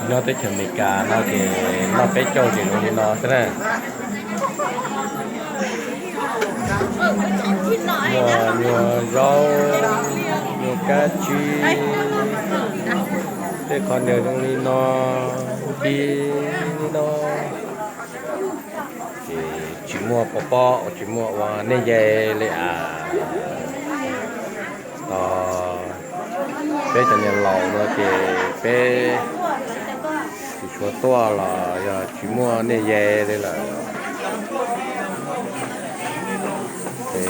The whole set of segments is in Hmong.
Nyob teb chaws Amelikas no ces noj peb caug ces zoo li no xwb na. Muaj nyuag zaub, nyuag kab tsib, tej qhov nws zoo li no, nti li no. Ces tsis muaj pov pob, tsis muaj ua nej yais li as. Tos peb cov niam laus no ces peb tsis tshua tuaj los yog tsis muaj nej yais li lawm. Ces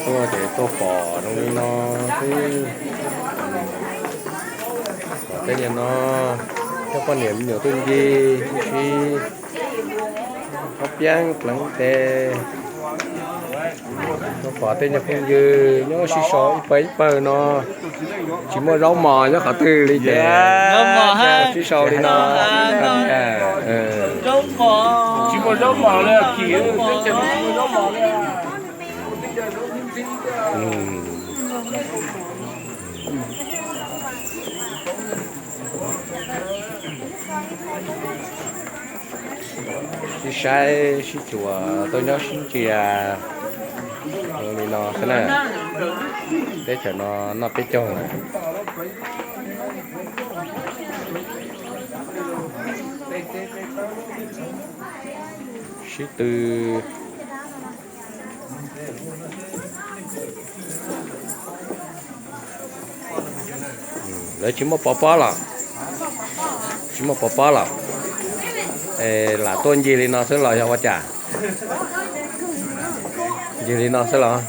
tuaj ces tuaj pom zoo li no xwb. Pom tej niag no, coj poj niam me nyuam tuaj ncig ua si, ob piab pleev tes. Tuaj pom tej nyuag phooj ywg nyob sib sau ib pawg ib pawg no, tsis muaj zaub mos nyob qhov twg li ces sib sau li no. Tsis muaj zaub mos li. Sib saib sib xyuas tuaj nyob sib ntsia li no xwb na. Teb chaws no noj peb caug na. Sib tw. Lawv tsis muaj pov pob los? Tsis muaj pov pob los? Lam tuaj ncig li no xwb los yog ua cas? Ncig li no xwb los?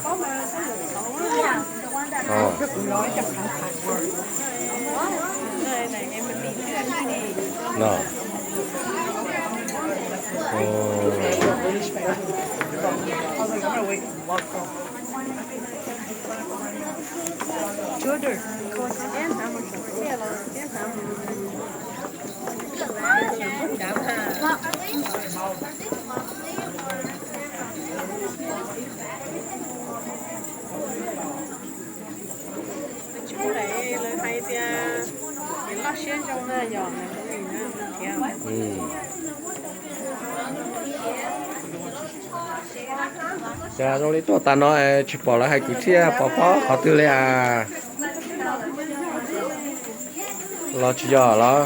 Cas zoo li tuaj tas no tsis pom lawv hais kwv txhiaj pov pob qhov twg li as? Los tsis yog los?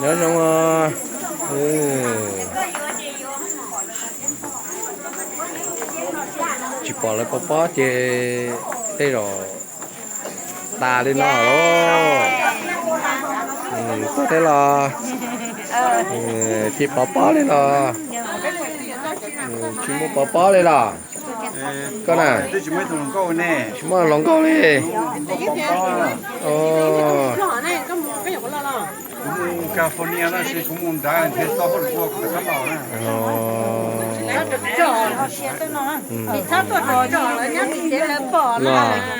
Los nyob zoo. Tsis pom lawv pov pob ces tej zaum tas li no los. Tuaj thiab los? Tsis pov pob li los? Tsis muaj pov pob li los? Koj na, tsis muaj hluas nkauj li.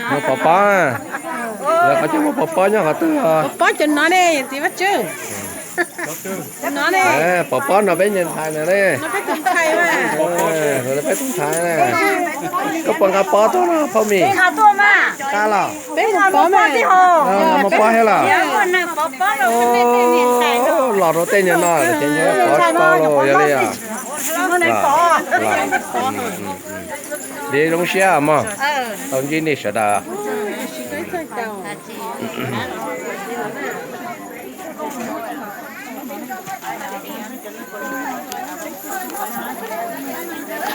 Muaj pov pob, lawv qhov coj muaj pov pob nyob qhov twg? Pov pob cov no ne, txiv Vaj Tswv. Pov pob no peb nyias ntxhais na ne. Peb tus ntxhais na. Koj puas nqa pob tuaj no Phauj Mim? Nqa los. Peb mus pov mas. Nqa mus pov thiab los? Los rau tej niag no ces pov tsis tau los yog li os. Li zoo siab mog, tau ntsib nej sawv daws.